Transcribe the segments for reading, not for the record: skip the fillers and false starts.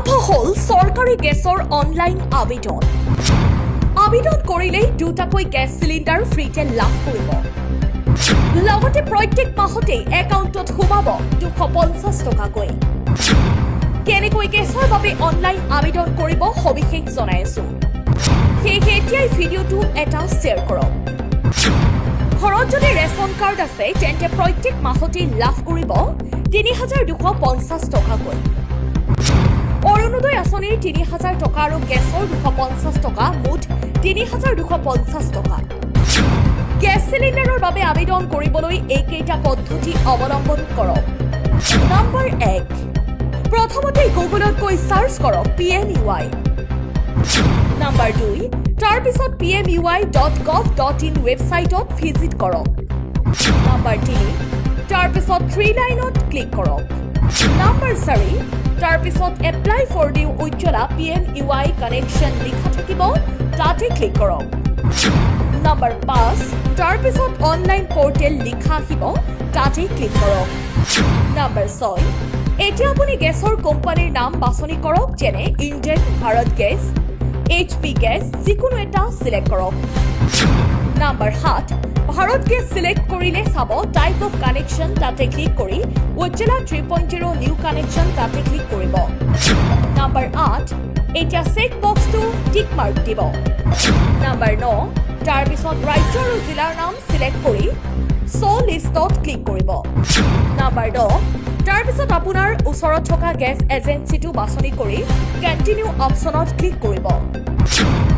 আৰম্ভ হ'ল চৰকাৰী গেছৰ অনলাইন আবেদন। আবেদন কৰিলেই দুটাকৈ গেছ চিলিণ্ডাৰ ফ্ৰীতে লাভ কৰিব। লগতে প্ৰত্যেক মাহতেই একাউণ্টত সোমাব 250 টকাকৈ। কেনেকৈ গেছৰ বাবে অনলাইন আবেদন কৰিব, সবিশেষ জনাই আছো। সেয়েহে এতিয়াই ভিডিঅ'টো এটা শ্বেয়াৰ কৰক। ঘৰত যদি ৰেচন কাৰ্ড আছে, তেন্তে প্ৰত্যেক মাহতেই লাভ কৰিব 3250 টকাকৈ। অৰুণোদয় আঁচনিৰ 3000 টকা আৰু গেছৰ 250 টকা, মুঠ 3250 টকা। গেছ চিলিণ্ডাৰৰ বাবে আবেদন কৰিবলৈ এইকেইটা পদ্ধতি অৱলম্বন কৰক। নম্বৰ 1, প্ৰথমতে গুগলত গৈ চাৰ্চ কৰক পিএমইউৱাই। নম্বৰ 2, তাৰপিছত pmuy.gov.in ৱেবছাইটত ভিজিট কৰক। নম্বৰ 3, তাৰপিছত থ্ৰী লাইনত ক্লিক কৰক। নম্বৰ 4, তাৰপিছত "Apply for new Ujjwala PMUY connection" লিখা থাকিব, তাতে ক্লিক কৰক। নম্বৰ 5, তাৰপিছত অনলাইন পৰ্টেল লিখা আহিব, তাতেই ক্লিক কৰক। নম্বৰ 6, এতিয়া আপুনি গেছৰ কোম্পানীৰ নাম বাছনি কৰক, যেনে Indane, Bharat gas, HP gas, যিকোনো এটা চিলেক্ট কৰক। নম্বৰ 7, ভাৰত গেছ চিলেক্ট কৰিলে চাব টাইপ অফ কানেকশ্যন, তাতে ক্লিক কৰি উজ্জ্বলা 3.0 নিউ কানেকশ্যন, তাতে ক্লিক কৰিব। নম্বৰ 8, এতিয়া চেক বক্সটো টিক মাৰ্ক দিব। নম্বৰ 9, তাৰপিছত ৰাজ্য আৰু জিলাৰ নাম চিলেক্ট কৰি শ্ব' লিষ্টত ক্লিক কৰিব। নম্বৰ 10, তাৰপিছত আপোনাৰ ওচৰত থকা গেছ এজেঞ্চিটো বাছনি কৰি কণ্টিনিউ অপশ্যনত ক্লিক কৰিব।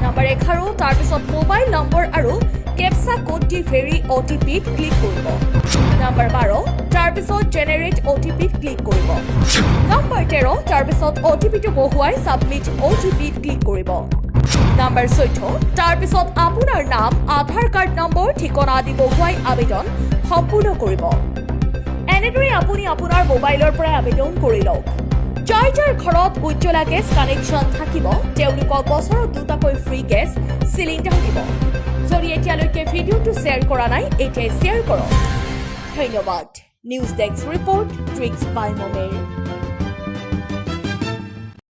নম্বৰ 11, তাৰপিছত মোবাইল নম্বৰ আৰু কেপচা কোড দি ভেৰিফাই অ'টিপিত ক্লিক কৰিব। নম্বৰ 12, তাৰপিছত জেনেৰেট অ'টিপিত ক্লিক কৰিব। নম্বৰ 13, তাৰপিছত অ'টিপিটো বহুৱাই ছাবমিট অ'টিপিত ক্লিক কৰিব। নম্বৰ 14, তাৰপিছত আপোনাৰ নাম, আধাৰ কাৰ্ড নম্বৰ, ঠিকনা আদি বহুৱাই আবেদন সম্পূৰ্ণ কৰিব। এনেদৰে আপুনি আপোনাৰ মোবাইলৰ পৰাই আবেদন কৰি লওক। যাৰ যাৰ ঘৰত উজ্জ্বলা গেছ কানেকশ্যন থাকিব, তেওঁলোকক বছৰত দুটাকৈ ফ্ৰী গেছ চিলিণ্ডাৰ দিব। যদি এতিয়ালৈকে ভিডিঅ'টো শ্বেয়াৰ কৰা নাই, এতিয়াই শ্বেয়াৰ কৰক। ধন্যবাদ। নিউজ ডেস্ক ৰিপৰ্ট, ট্ৰিক্স বাই মমেৰ।